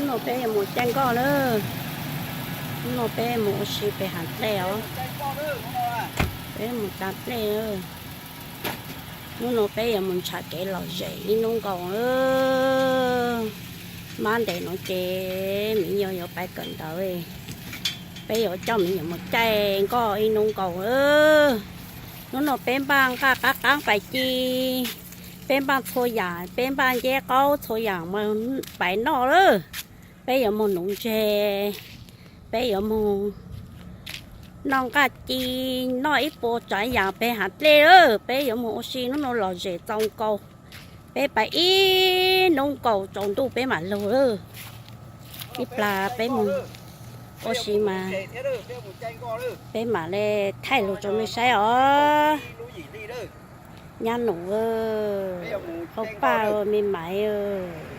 Hnub no peb yuav mus caij nkoj lawm. Hnub no peb mus ua si pem hav dlej os. Peb mus tsav dlej. Hnub no peb yuav mus ntshav kev lom zem ib hnub nkaus. Mab ntev no ces miv nyuam yuav pais kawm ntawv. Peb yuav coj miv nyuam mus caij nkoj ib hnub nkaus. Hnub no peb npaj nqaj qab qab pais ci. Peb npaj txhua yam, peb npaj nceb qaub txhua yam mas pais noj lawm. Peb yuav mus nuv ntseg, peb yuav mus noj nqaj ci, noj ib puas tsav yam pem hav dlej lawm. Peb yuav mus ua si hnub no lom zem txaus nkaus. Peb pais ib hnub nkaus tsaus ntuj peb mam lug lawm. Ib plag peb mus ua si mas peb mam li thaij lug rau nej saib os. Nyab nus, qhov paj me maiv.